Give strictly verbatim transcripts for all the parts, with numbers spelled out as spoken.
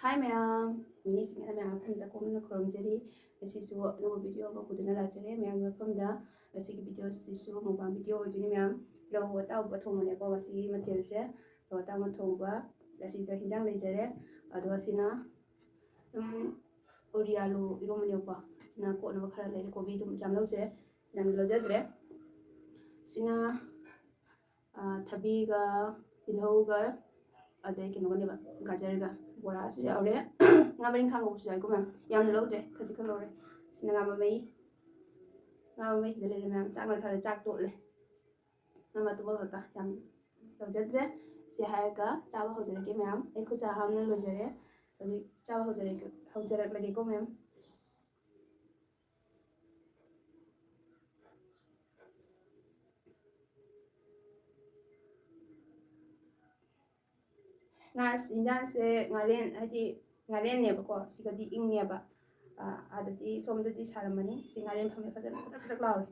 ꯍꯥꯏ ꯃꯌꯥꯝ, ꯃꯤꯅꯤꯁꯤꯡꯅ ꯃꯌꯥꯝ ꯃꯐꯝꯗ ꯀꯣꯝꯅ ꯈꯨꯔꯨꯝꯖꯔꯤ꯫ ꯉꯁꯤꯁꯨ ꯑꯅꯧꯕ ꯚꯤꯗꯤꯑꯣ ꯑꯃ ꯄꯨꯗꯨꯅ ꯂꯥꯛꯆꯔꯦ ꯃꯌꯥꯝꯒꯤ ꯃꯐꯝꯗ꯫ ꯉꯁꯤꯒꯤ ꯚꯤꯗꯤꯑꯣꯁꯤꯁꯨ ꯃꯨꯛꯕꯥꯡ ꯚꯤꯗꯤꯑꯣ ꯑꯣꯏꯗꯣꯏꯅꯤ ꯃꯌꯥꯝ꯫ ꯔꯧ ꯑꯇꯥꯎꯕ ꯊꯣꯡꯕꯅꯦꯀꯣ ꯉꯁꯤꯒꯤ ꯃꯊꯦꯜꯁꯦ꯫ ꯔꯧ ꯑꯇꯥꯎꯕ ꯊꯣꯡꯕ, ꯑꯁꯤꯗ ꯍꯤꯟꯖꯥꯡ ꯂꯩꯖꯔꯦ꯫ ꯑꯗꯣ ꯑꯁꯤꯅ ꯑꯗꯨꯝ ꯎꯔꯤ ꯑꯂꯨ ꯏꯔꯣꯝꯕꯅꯦꯕꯀꯣ꯫ ꯑꯁꯤꯅ ꯀꯣꯠꯅꯕ ꯈꯔ ꯂꯩꯔꯦ꯫ ꯀꯣꯕꯤ ꯑꯗꯨꯝ ꯌꯥꯝ ꯂꯧꯖꯔꯦ, ꯌꯥꯝ ꯂꯧꯖꯗ꯭ꯔꯦ꯫ ꯁꯤꯅ ꯊꯕꯤꯒ, ꯇꯤꯜꯍꯧꯒ, ꯑꯗꯩ ꯀꯩꯅꯣꯒꯅꯦꯕ, ꯒꯥꯖꯔꯒ꯫ ꯕꯣꯔꯥꯁꯨ ꯌꯥꯎꯔꯦ꯫ ꯉꯥ ꯃꯔꯤꯡꯈꯥ ꯉꯧꯕꯁꯨ ꯌꯥꯎꯏꯀꯣ ꯃꯌꯥꯝ꯫ ꯌꯥꯝꯅ ꯂꯧꯗ꯭ꯔꯦ, ꯈꯖꯤꯛꯈꯛ ꯂꯧꯔꯦ꯫ ꯁꯤꯅ ꯉꯥ ꯃꯃꯩ꯫ ꯉꯥ ꯃꯃꯩꯁꯤꯗ ꯂꯩꯔꯦ ꯃꯌꯥꯝ꯫ ꯆꯥꯛ ꯉꯥꯛ ꯊꯥꯔꯦ, ꯆꯥꯛ ꯇꯣꯠꯂꯦ꯫ ꯉꯥ ꯃꯇꯨꯝ ꯑꯃꯈꯛꯀ ꯌꯥꯝ ꯂꯧꯖꯗ꯭ꯔꯦ꯫ ꯁꯤ ꯍꯥꯏꯔꯒ ꯆꯥꯕ ꯍꯧꯖꯔꯒꯦ ꯃꯌꯥꯝ꯫ ꯑꯩ ꯈꯨꯠ ꯁꯥ ꯍꯥꯝꯅ ꯂꯣꯏꯖꯔꯦ꯫ ꯍꯧꯖꯤꯛ ꯆꯥꯕ ꯍꯧꯖꯔꯒꯦ, ꯍꯧꯖꯔꯛꯂꯒꯦꯀꯣ ꯃꯌꯥꯝ꯫ ꯉꯥ ꯌꯦꯟꯖꯥꯡꯁꯦ ꯉꯥꯔꯦꯟ, ꯍꯥꯏꯗꯤ ꯉꯥꯔꯦꯟꯅꯦꯕꯀꯣ, ꯁꯤꯒꯗꯤ ꯏꯪꯉꯦꯕ꯫ ꯑꯥꯗꯗꯤ, ꯁꯣꯝꯗꯗꯤ ꯁꯥꯔꯝꯃꯅꯤ꯫ ꯁꯤ ꯉꯥꯔꯦꯟ ꯐꯝꯃꯦ, ꯐꯖꯅ ꯈꯗ꯭ꯔꯛ ꯈꯗ꯭ꯔꯛ ꯂꯥꯎꯔꯦ꯫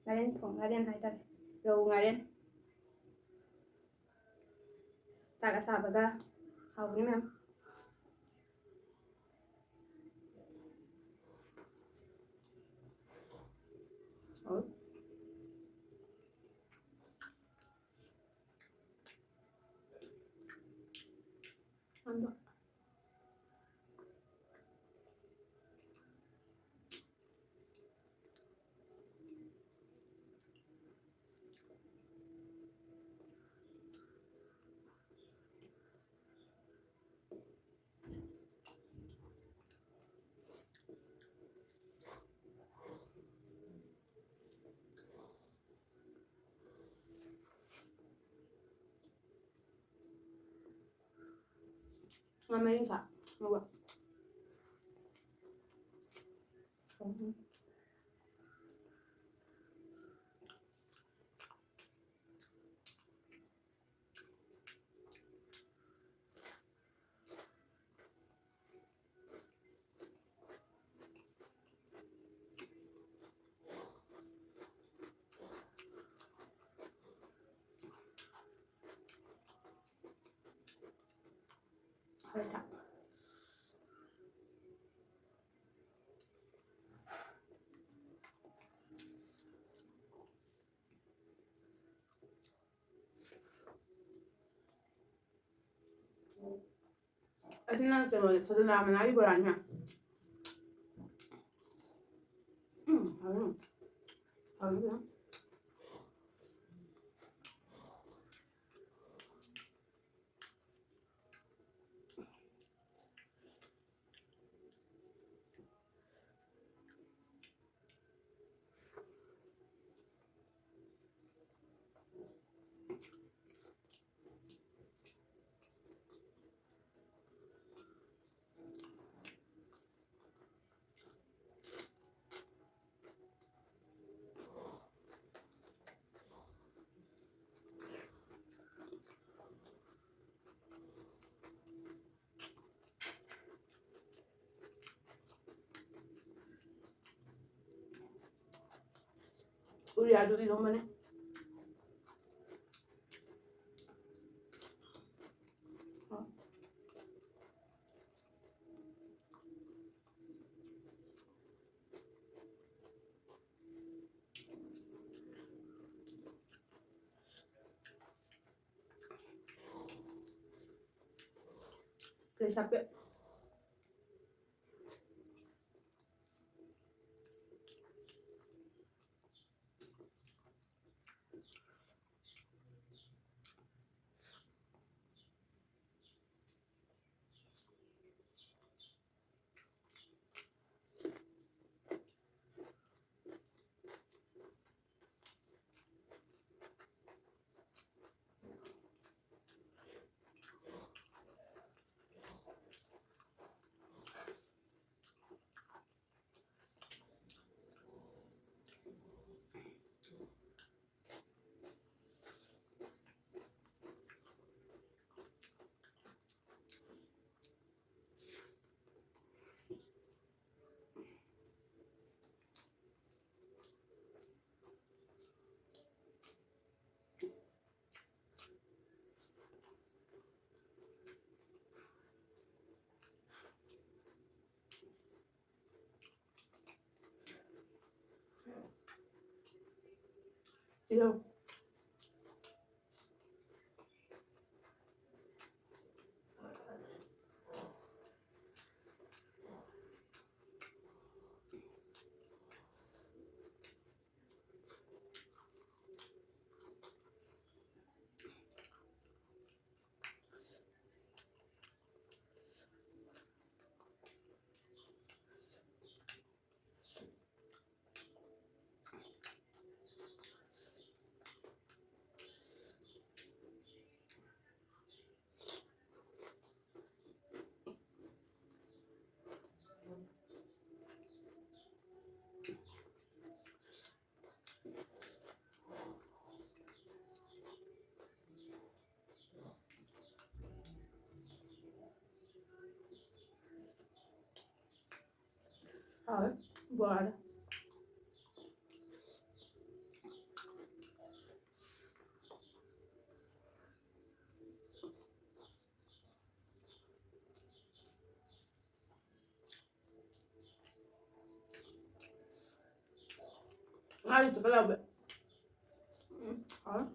ꯉꯥꯔꯦꯟ ꯊꯣꯡ, ꯉꯥꯔꯦꯟ ꯍꯥꯏꯇꯥꯔꯦ, ꯔꯧ ꯉꯥꯔꯦꯟ꯫ ꯆꯥꯛ ꯑꯁꯥꯕꯒ ꯍꯥꯎꯕꯅꯤ ꯃꯌꯥꯝ꯫ ꯉꯥ ꯃꯔꯤꯡꯈꯥ ꯉꯧꯕ꯫ ꯍꯣꯏ, ꯊꯥ꯫ ꯑꯁꯤꯅ ꯀꯩꯅꯣꯅꯦ, ꯁꯗꯅꯥ ꯃꯅꯥꯒꯤ ꯕꯣꯔꯥꯅꯤꯅ꯫ ꯎꯝ, ꯍꯥꯎꯋꯦ꯫ ꯍꯥꯎꯋꯦ ꯐꯖꯅ꯫ ꯎꯔꯤꯌꯥꯗꯨ ꯏꯔꯣꯝꯕꯅꯦ꯫ ꯂꯩꯁꯥꯄꯦꯠ꯫ ꯇꯤꯜꯍꯧ꯫ ꯍꯥꯎꯋꯦ꯫ ꯕꯣꯔꯥꯗꯣ꯫ ꯉꯥꯁꯨ ꯆꯤꯛꯀꯠ ꯂꯥꯎꯕ꯫ ꯎꯝ, ꯍꯥꯎꯋꯦ꯫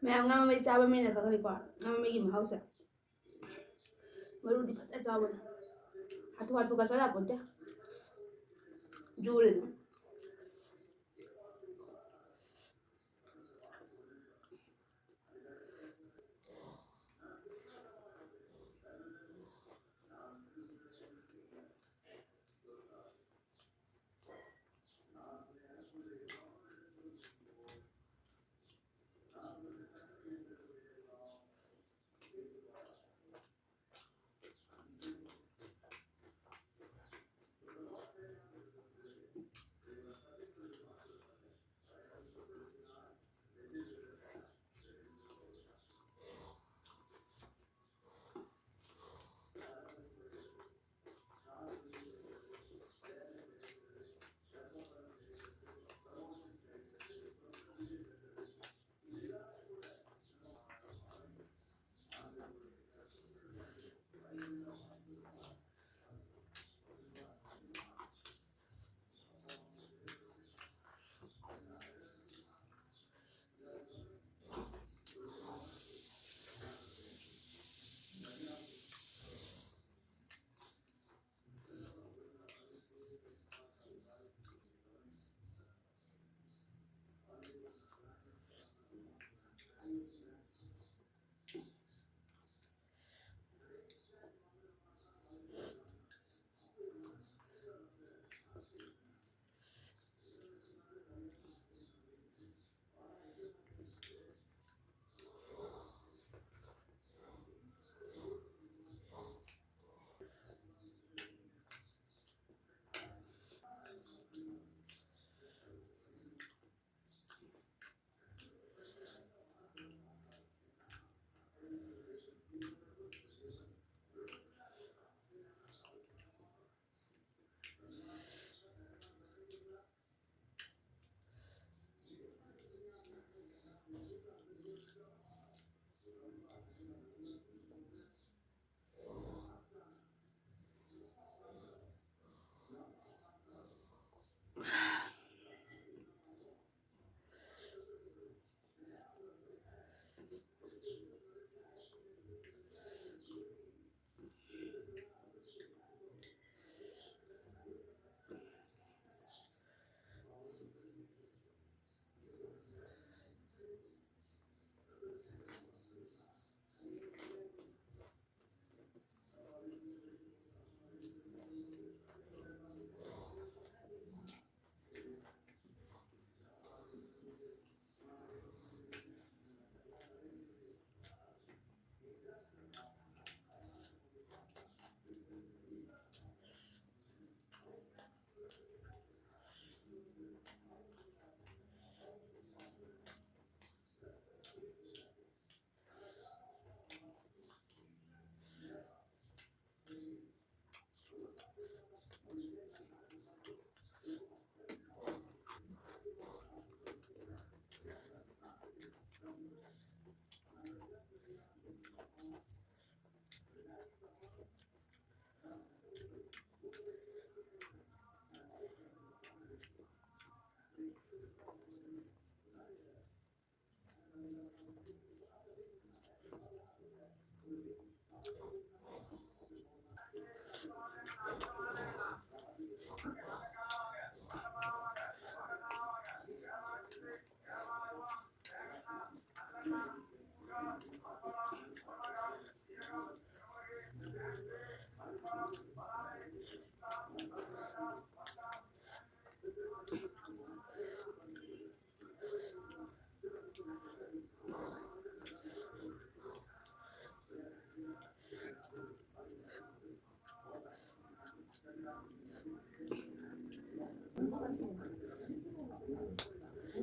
ꯃꯌꯥꯝ ꯉꯥ ꯃꯃꯩ ꯆꯥꯕ ꯃꯤꯅ ꯈꯪꯒꯅꯤꯀꯣ, ꯉꯥ ꯃꯃꯩꯒꯤ ꯃꯍꯥꯎꯁꯦ꯫ ꯃꯔꯨꯗꯤ ꯐꯖꯅ ꯆꯥꯎꯕꯅꯦ꯫ ꯍꯥꯊꯨ ꯍꯥꯊꯨ ꯀꯛꯊꯠ ꯌꯥꯄꯣꯟꯇꯦ꯫ ꯖꯨꯔꯦ ꯑꯗꯨꯝ꯫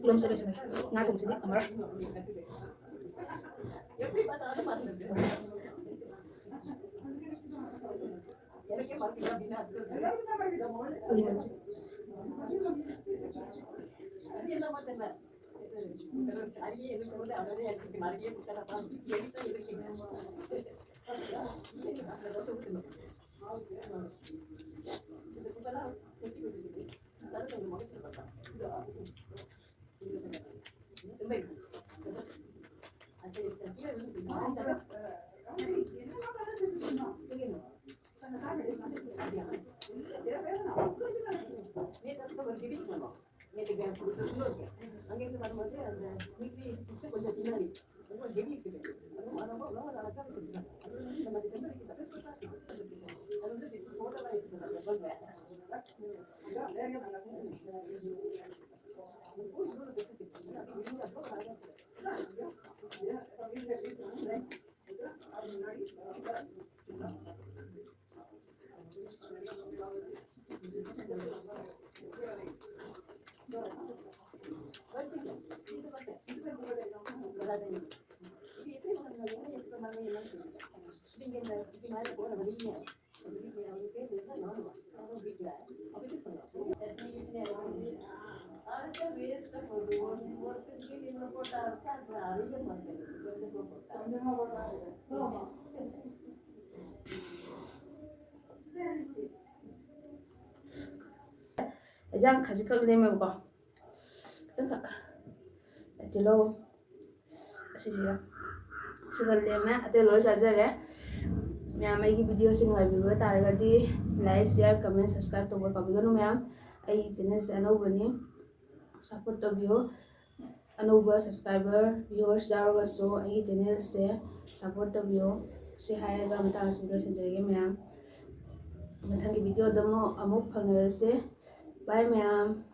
ꯀꯤꯂꯣ ꯑꯃ ꯆꯠꯂꯦ ꯁꯤꯗ꯫ ꯉꯥ ꯊꯣꯡꯕꯁꯤꯗꯤ ꯉꯝꯃꯔꯣꯏ꯫ ꯏꯟꯖꯥꯡ ꯈꯖꯤꯛꯈꯛ ꯂꯦꯝꯃꯦꯕꯀꯣ, ꯈꯤꯇꯪꯈꯛ꯫ ꯇꯤꯜꯍꯧ ꯑꯁꯤꯁꯤꯒ, ꯁꯤꯒ ꯂꯦꯝꯃꯦ, ꯑꯇꯩ ꯂꯣꯏ ꯆꯥꯖꯔꯦ꯫ ꯃꯌꯥꯝ ꯑꯩꯒꯤ videoꯁꯤ ꯅꯨꯡꯉꯥꯏꯕꯤꯕ ꯇꯥꯔꯒꯗꯤ like, share, comment, subscribe ꯇꯧꯕ ꯀꯥꯎꯕꯤꯒꯅꯨ ꯃꯌꯥꯝ꯫ ꯑꯩꯒꯤ channelꯁꯦ ꯑꯅꯧꯕꯅꯤ, support ꯇꯧꯕꯤꯌꯨ꯫ ꯑꯅꯧꯕ subscriber, viewers ꯌꯥꯎꯔꯒꯁꯨ ꯑꯩꯒꯤ channelꯁꯦ support ꯇꯧꯕꯤꯌꯨ꯫ ꯁꯤ ꯍꯥꯏꯔꯒ ꯃꯇꯥꯡ ꯑꯁꯤꯗ ꯂꯣꯏꯁꯤꯟꯖꯔꯒꯦ ꯃꯌꯥꯝ꯫ ꯃꯊꯪꯒꯤ videoꯗ ꯑꯃꯨꯛ, ꯑꯃꯨꯛ ꯐꯪꯅꯔꯁꯦ꯫ Bye ꯃꯌꯥꯝ꯫